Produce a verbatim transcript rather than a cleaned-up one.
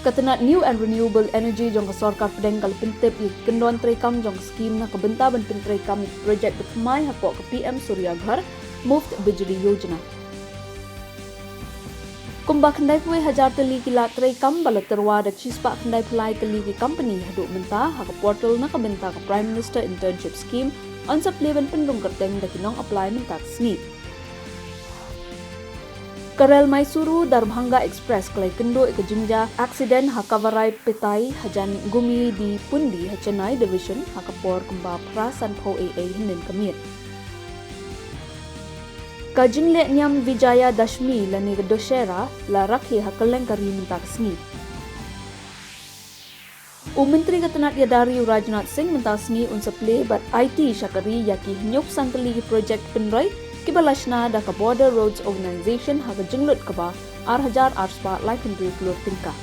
Ka tnad New and Renewable Energy jong ka sorkar pdeng ka la pyntip ïa ki kyndon treikam jong ka skhim na ka bynta ban pyntreikam ïa ki projek ba thymmai hapoh ka P M Surya Ghar Muft Bijli Yojana. Kumba khyndai phew hajar tylli ki lad treikam ba la tyrwa da shispah khyndai phew lai tylli ki company haduh mynta ha ka portal na ka bynta ka Prime Minister Internship Scheme yn sa plie ban pynrung kyrteng da ki nong apply mynta ka sngi. Ka rel Mysuru Darbhanga Express ka la ïakynduh ïa ka jingjia aksiden ha Kavarai Pettai hajan Gummidipoondi ha Chennai Division ha ka por kumba phra sanphew A A hynnin ka miet. Ka jingleh niam Vijayadashmi lane ka Dussehra la rakhe ha kylleng ka ri mynta ka sngi. U Myntri ka tnad ïada ri u Rajnath Singh mynta ka sngi un sa plie bad aiti sha ka ri ïa ki hynñiew san tylli ki projek pynroi kiba la shna da ka Border Roads Organisation ha ka jinglut kaba ar hajar ar spah laiphew hynriew klur tyngka.